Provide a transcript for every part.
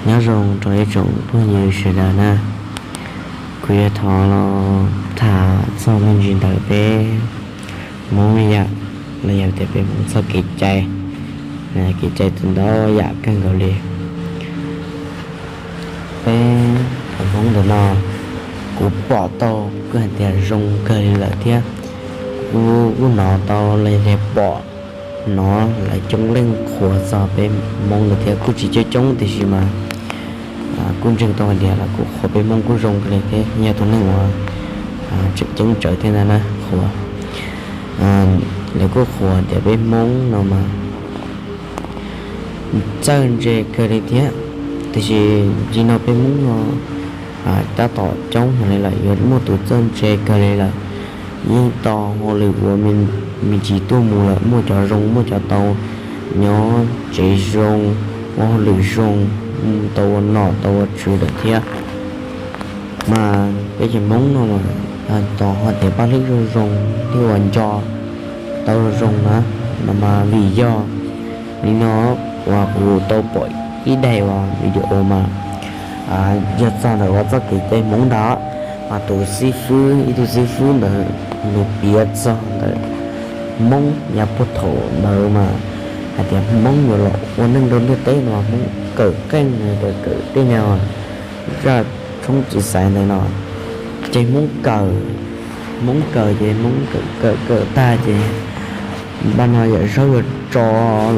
Nyob zoo rau ib tsoom phooj ywg sawv daws na, kuv yuav thov los tham txog me ntsis ntawm peb Hmoob li yam, los yog tias peb Hmoob txoj kev cai, kev cai ntau yam kawg nkaus li. Peb Hmoob ntawm no, kuv pom tau kuj hais tias zoo kawg li lawm thiab. Kuv kuj hnov tau los yog tias pom hnov lawv coob leej qhuas txog peb Hmoob ntawd thiab, kuj tsis coob coob tiam sis mas kuj ntseeg tau hais tias lawv kuj qhuas peb Hmoob kuj zoo kawg li thiab, yog tus neeg uas tseem ceeb tsawv thiab ntag na qhuas. Lawv kuj qhuas tias peb Hmoob no mas txawj ntse kawg li thiab, tiam sis nim no peb Hmoob no tab tom coob heev li lawm, yuav muaj tus txawj ntse kawg li lawm. Yeej tau hauj lwm ua me ntsis tuaj mus lawm, muaj cov zoo muaj cov tau, nyob tsev zoo, ua hauj lwm zoo, tau ua nom tau ua tswv lawm thiab. Mas peb cov Hmoob no mas tos hais tias paj hlwb zoo zoo thiab uas nco tau zoo zoo na, no mas vim yog nim no uas kuv tau pom ib daim uas video mas yog txog ntawm uas txoj kev cai Hmoob ntag, mas tus xib fwb, ib tug xib fwb ntawd nws piav txog ntawm Hmoob yav puag thaum ntawd mas hais tias Hmoob yuav los ua neej rau ntiaj teb no Hmoob kawm qeej, kawm tej nyuag zaj tshoob txiv xaiv ntawd no, ces Hmoob kawm, Hmoob kawm ces Hmoob kawm kawm kawm tag ces npaj no Yawm Saub yuav tso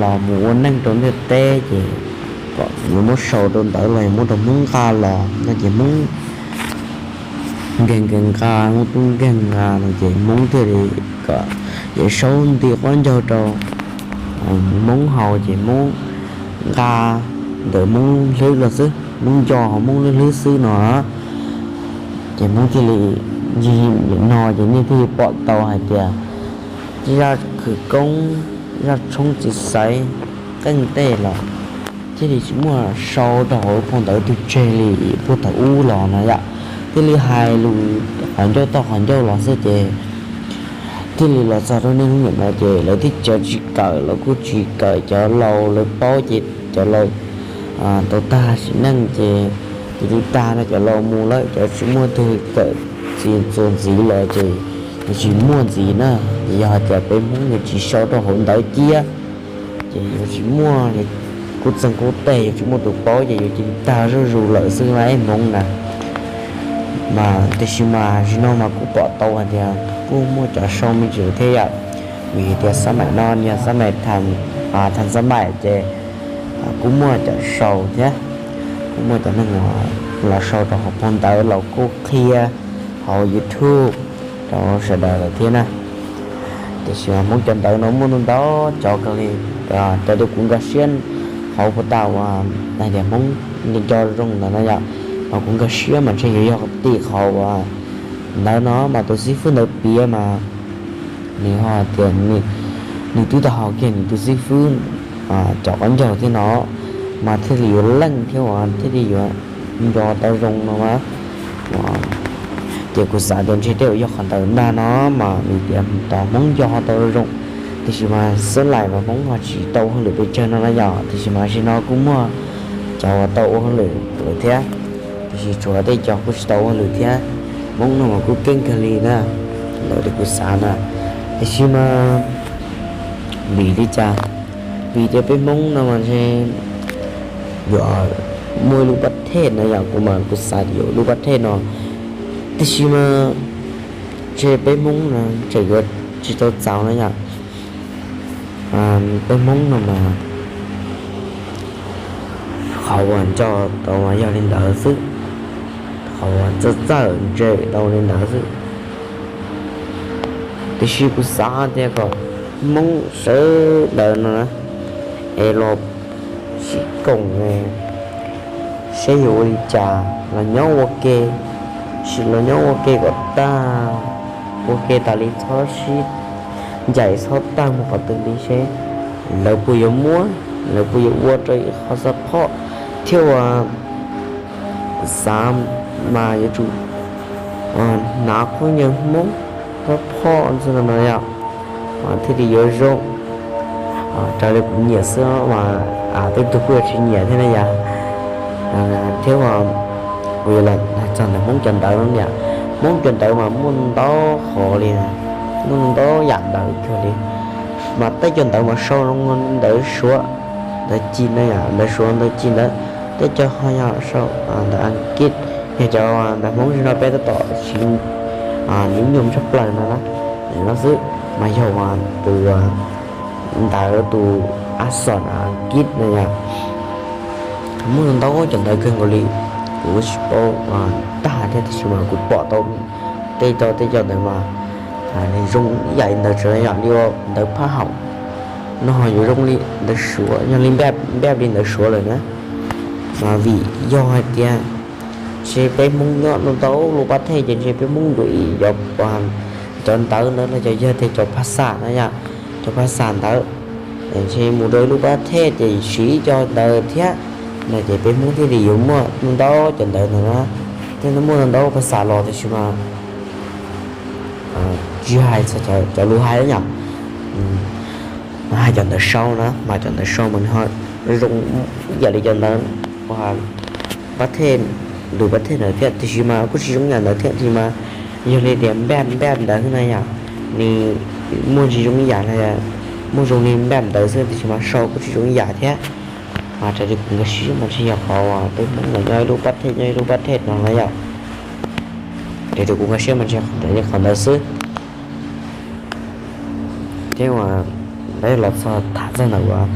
los mus ua neej rau ntiaj teb ces kom yuav muab sau rau ntawd los yuav muab rau Hmoob nqa los no ces Hmoob nkag nkag nqa, Hmoob tub nkag nqa no ces Hmoob thiaj li kom Yawm Saub nti qaub ncaug rau Hmoob haus ces Hmoob nqa ntawm Hmoob hlwb los xwb, Hmoob nco hauv Hmoob hlwb hlwb xwb no. Ces Hmoob thiaj li, nim no ces nej thiaj li pom tau hais tias zaj khawv koob, zaj tshoob txiv xaiv, qeej tej los thiaj li tsis muaj sau rau hauv phau ntawv twg tseg li puag thaum ub los no yom. Thiaj li hais lus qhov ncauj toj qhov ncauj los xwb ces thiaj li los txog rau niaj hnub nim no ces lawv thiaj, cov tsis kawm los kuj tsis kawm, cov laus lawv paub ces cov laus tau tag sim neej ces tus twg tag no cov laus mus lawm, cov tsis muaj twg kawm txiv txuas ntxiv los ces yuav tsis muaj ntxiv na. Ces yog hais tias peb Hmoob yuav tsis sau rau hauv ntawv ciab ces yuav tsis muaj, kuj txeeg kuj teg yuav tsis muaj tus paub ces yuav cia li tag zuj zus lawm xwb na ib Hmoob na. Mas tiam sis mas nim no mas kuj pom tau hais tias kuj muaj cov sau me ntsis thiab yom, vim tias xab maim no yog xab maim tham, tham xab maim ces kuj muaj cov sau thiab, kuj muaj cov neeg los sau rau hauv phau ntawv los kuj qhia hauv YouTube rau sawv daws lawm thiab na. Tiam sis mas Hmoob cov ntawv no muaj ntau ntau cov kawg li, cov uas kuv nkag siab hauv puag ta uas hais tias Hmoob nco zoo ntawd na yom, mas kuv nkag siab mas ntshe yuav yog tim qhov uas ntawd no mas tus xib fwb ntawd piav mas nws ho tias nws twb tau haus kiag nws tus xib fwb cov qaub ncaug thiab no mas thiaj li yuav leej thiab uas thiaj li yuav nco tau zoo no mas. Ces kuv xav tias ntshe tej zaum yog qhov ntawd ntag no mas vim tias tos Hmoob nco tau zoo, tiam sis mas xab laim mas Hmoob ho tsis tau ua hauj lwm pes tsawg no na yom, tiam sis mas sim no kuj muaj cov uas tau ua hauj lwm lawm thiab, tiam sis tshuav tej cov kuj tsis tau ua hauj lwm thiab. Hmoob no mas kuj keej kawg li na, ntawm li kuv xav na, tiam sis mas vim li cas, vim tias peb Hmoob no mas ntshe yuav muaj ib lub pab thej no yom, kuv mas kuv xav tias yuav lub pab thej no, tiam sis mas ntshe peb Hmoob no tseem yuav tsis tau txaus na yom. Peb Hmoob no mas qhov uas nco tau mas yog li ntawd xwb, qhov uas txawj txawj ntse tau li ntawd xwb. Tiam sis kuv xav tias kom Hmoob sawv daws no na es los sib koom, seb yuav ua li cas los nyob ua ke, sim los nyob ua ke kom tag, ua ke tas li txhob sib ncaim txhob tawg mus qhov twg li seb lawv puas yuav muab, lawv puas yuav ua rau ib qho xab phom thiab uas xav mas yuav tsum hnav khaub ncaws Hmoob xab phom ntxwg no yom, thiaj li yuav zoo. Raws li kuv nyiam xwb mas tej tug kuj yuav tsis nyiam thiab na yom. Thiab uas kuv yuav los hais txog ntawm Hmoob cov ntawv no niam. Hmoob cov ntawv mas muaj ntau qhov li, muaj ntau yam ntawv kawg li. Mas tej cov ntawv mas sau zoo li ntawv Suav, ntawv Ci no yom, ntawv Suav ntawv Ci ntawd. Tej cov ho yog sau ntawv Askiv, yog cov ntawv Hmoob no peb tab tom siv ib nyuag tshaj plaws no na, no xwb. Mas yog uas tus ntawv tus a xom Askiv no yom, muaj ntau cov ntawv kawg nkaus li. Kuv tsis paub tag thiab tiam sis mas kuv pom tau tej cov tej cov ntawv mas nws zoo ib yam li ntawv Suav yom, li ua ntawv phaj haum no ho yuav zoo li ntawv Suav, yog li npaj li ntawv Suav lawm na. Mas vim yog hais tias ntshe peb Hmoob nyob ntau ntau lub pab thej ces ntshe peb Hmoob yuav ib yam cov ntawv ntawd no, cov yog tias cov phaj xam na yom, cov phaj xam ntawd. Ntshe mus rau ib lub pab thej ces siv ib co ntawv thiab no ces peb Hmoob thiaj li yuav muaj ntau ntau cov ntawv ntawd na. Thiab muaj ntau ntau phaj xam los tiam sis mas tsis hais txog cov lus hais yom, hais cov ntawv sau na, mas cov ntawv sau mas nws ho zoo ib yam li cov ntawv pab thej, tus pab thej ntawd thiab tiam sis mas kuj tsis zoo ib yam ntawd thiab tiam sis mas yog li tias npaj npaj ntawd xwb na yom, nws muaj ntsis zoo ib yam li, muaj zoo li npaj ntawd xwb tiam sis mas sau kuj tsis zoo ib yam thiab. Mas raws li kuv nkag siab mas ntshe yog qhov uas peb Hmoob los nyob ib lub pab thej nyob ib lub pab thej no na yom. Raws li kuv nkag siab mas ntshe qhov ntawd xwb. Thiab uas peb los txog tham txog ntawm uas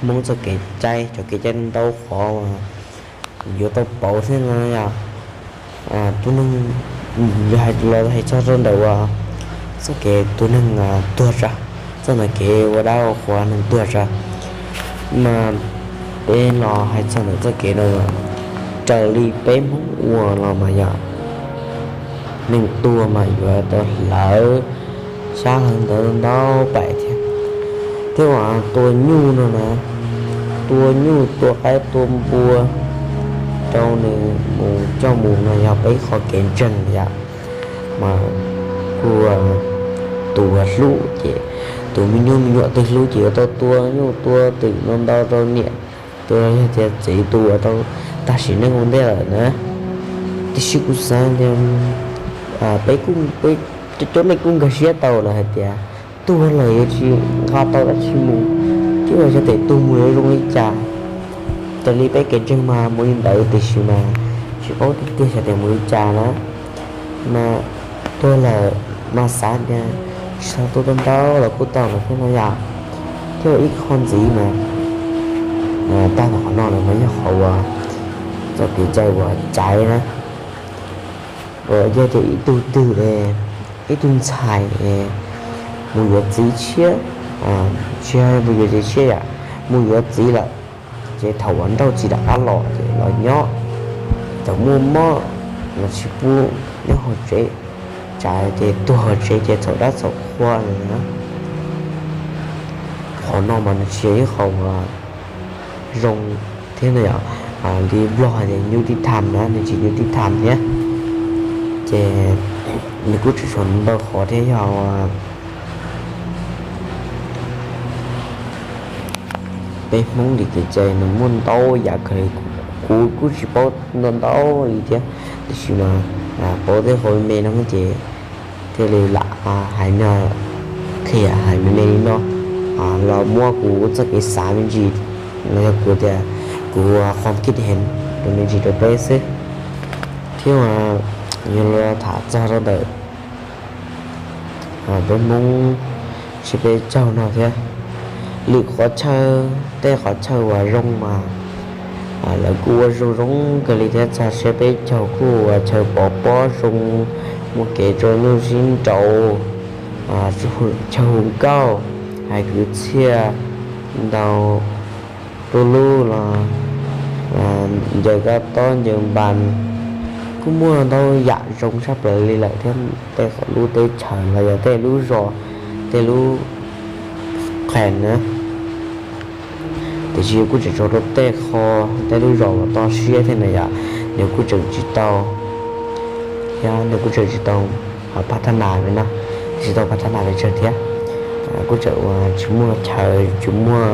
Hmoob txoj kev cai, cov kev cai ntau qhov uas yuav tau pauv thiab no yom. Tus neeg, yog hais los hais txog rau ntawm uas txoj kev tus neeg tuag tso, txoj ntawm kev ua dab ua qhuas neeg tuag tso, mas peb los hais txog ntawm txoj kev no mas raws li peb Hmoob ua los mas yog neeg tuag mas yuav tau hlawv sab hlawv ntawv ntau pais thiab. Thiab uas tua nyuj no na, tua nyuj tua qaib tua npua rau nws mus coj mus no yog peb qhov kev ntseeg yom. Mas kuj tus uas hlub ces, tus me nyuam me nyuam twg hlub ces yuav tau tua nyuj tua twm no ntau rau niam, tus yog tias txiv tus uas tau tag sim neej ua ntej lawm na. Tiam sis kuv xav tias peb kuj, peb cov nej kuj nkag siab tau lawm hais tias tuag lawm yuav tsis nqa tau dab tsi mus, thiab uas yog tias tuag mus yuav zoo li cas. Raws li peb kev ntseeg mas mus li ntawd tiam sis mas tsis paub tiag tiag xyov tias mus li cas na. Mas tuag lawm mas xav tias tsis txhob tuag tau ntau los kuj tau lawm thiab no yom. Thiab ib qho ntxiv mas tag nrho qhov no lawm mas yog qhov uas txoj kev cai uas caiv na, uas yog tias ib tug twg, ib tug ntxhais mus yuav txiv tshiab, tsis yog mus yuav txiv tshiab yom, mus yuav txiv lawm, ces thaum uas nrauj txiv rov qab los ces los nyob, thaum muaj mob los tsis pub nyob hauv tsev, tsam ces tuag hauv tsev ces txhaum dab txhaum qhua no. Qhov no mas nws tsis yog ib qho uas zoo thiab no yom, li Nplog hais tias nyob tib tham na, nws tsis nyob tib tham thiab. Ces nws kuj tseem tshuav ntau qhov thiab yog peb Hmoob li kev cai nws muaj ntau yam kawg li, kuv kuj tsis paub ntau ntau li thiab, tiam sis mas paub tej qhov me me no ces thiaj li lam hais no, qhia hais me me li no los muab kuv txoj kev xav me ntsis los yog kuv tias kuv qhov kij heev rau me ntsis rau peb xwb. Thiab yuav los tham txog rau ntawm peb Hmoob sib peb caug no thiab. Lwm qhov chaw, tej qhov chaw uas zoo mas lawv kuj ua zoo zoo kawg li thiab, txog siab peb caug kuj ua chaw pov pob zoo, muaj kev rau nyuj sib nraus, chaw hu nkauj, hais kwv txhiaj ntau, tu lub los ncaws kab tob ncaws npas, kuj muaj ntau yam zoo tshaj plaws li lawm thiab. Tej lub teb chaws los yog tej lub zos, tej lub qha na, tiam sis kuj tseem tshuav rau tej qho, tej lub zos uas toj siab thiab na yom, nws kuj tseem tsis tau, thiab nws kuj tseem tsis tau phav thab nas na, tsis tau phav thab nas pes tsawg thiab. Kuj tseem ua tsis muaj chaw, tsis muaj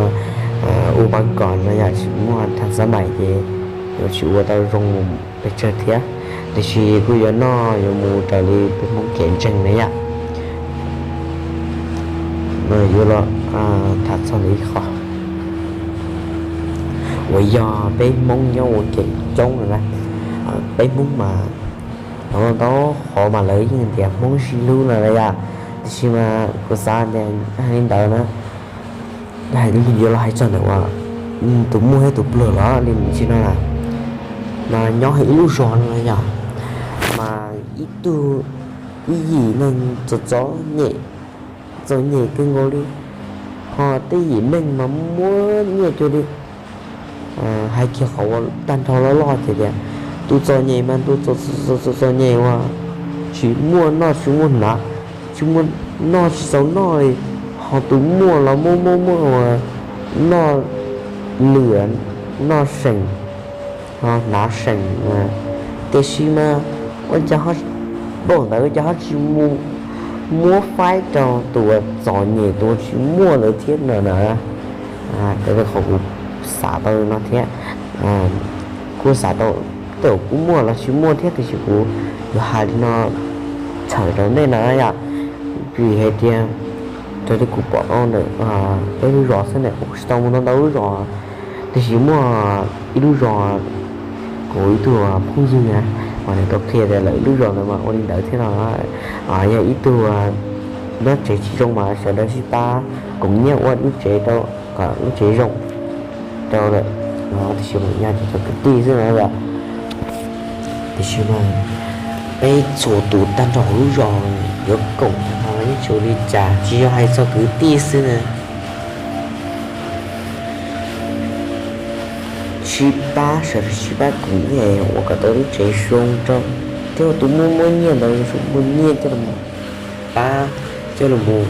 u pab kom no yom, tsis muaj thaj xab mais ces yuav tsis ua tau zoo mus pes tsawg thiab, tiam sis kuj yuav noj yuav mus raws li peb Hmoob kev ntseeg na yom. Yuav los tham txog lawv ib qho uas yog peb Hmoob nyob ua kev coob na, peb Hmoob mas ntau qhov mas lawv yeej tias Hmoob sib hlub no yom, tiam sis mas kuv xav tias hais li ntawd na, yuav los hais txog ntawm uas tus muaj thiab tus pluag los li ntsis no na, mas nyob hauv ib lub zos no yom, mas ib tug, ib yim neeg txom txom nyem, txom nyem kawg nkaus li, ho tej yim neeg mas muaj nyiaj cuag li. Hais kiag qhov uas tag nrho loj loj ces tias tus txom nyem mas tus txom txom nyem uas tsis muaj noj tsis muaj hnav, tsis muaj noj tsis txaus noj li, ho tus muaj los muaj muaj muaj uas noj lwm, noj seem, ho hnav seem, tiam sis mas ua cas ho, npaum ntawd ua cas ho tsis mus muab faib rau tus uas txom nyem tus uas tsis muaj lawm thiab no na. Raws li qhov kuv xav tau no thiab, kuv xav tau, tej zaum kuj muaj los tsis muaj thiab, tiam sis kuv yuav hais li no tshawm rau nej na yom. Vim hais tias raws li kuv pom tau ntawm peb lub zos xwb na, kuv tsis tau mus ntau ntau lub zos, tiam sis muaj ib lub zos kuv ib tug phooj ywg na, mas nws tau qhia tias lawv lub zos ntawd mas ua li ntawd thiab no, yog ib tug nyob tsev tsis zoo mas sawv daws sib pab koom nyiaj ua lub tsev rau kom lub tsev zoo rau lawm no, tiam sis mas yog cov kwv tij xwb no yom. Tiam sis mas peb txhua tus tag nrho hauv lub zos yuav koom no yeej tsis ua li cas, tsis yog hais txog kwv tij xwb na, sib pab, sawv daws sib pab koom nyiaj ua kom tau lub tsev zoo rau, thiab tus muaj muaj nyiaj ntawd muaj nyiaj coj los pab, coj los mus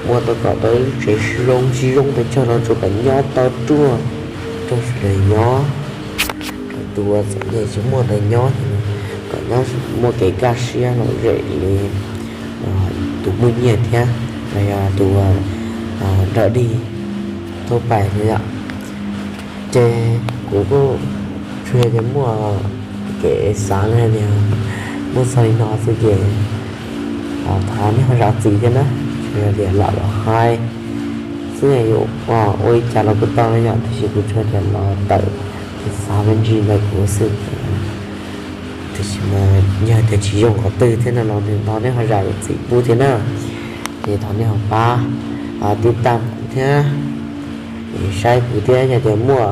ua tau kom tau lub tsev zoo tsis zoo pes tsawg los tsuas kom nyob tau ruaj rau sawv daws nyob. Tus uas txom nyem tsis muaj ntawd nyob, kom nyob muaj kev kaj siab lom zem li tus muaj nyiaj thiab los yog tus uas nrog dig thub pais no yom. Ces kuv kuj tsuas yog tias muaj kev xav li tias muaj txog li no xwb ces thov nej ho zam txim thiab na, tsuas yog tias lam los hais xwb, yuav ua li cas los kuj tau no yom, tiam sis kuv tsuas yog tias los tawm kev xav me ntsis ntawm kuv xwb. Tiam sis mas yog tias tsis zoo qhov twg thiab no los nws thov nej ho zam txim pub thiab na. Ces thov nej ho pab tib tam kuv thiab, saib kuv thiab, yog tias muaj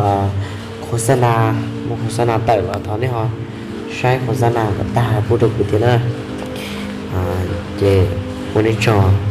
qhov xab nas, muaj qhov xab nas tawm los thov nej ho saib qhov xab nas kom tag pub rau kuv thiab na. Ces ua nej tsaug.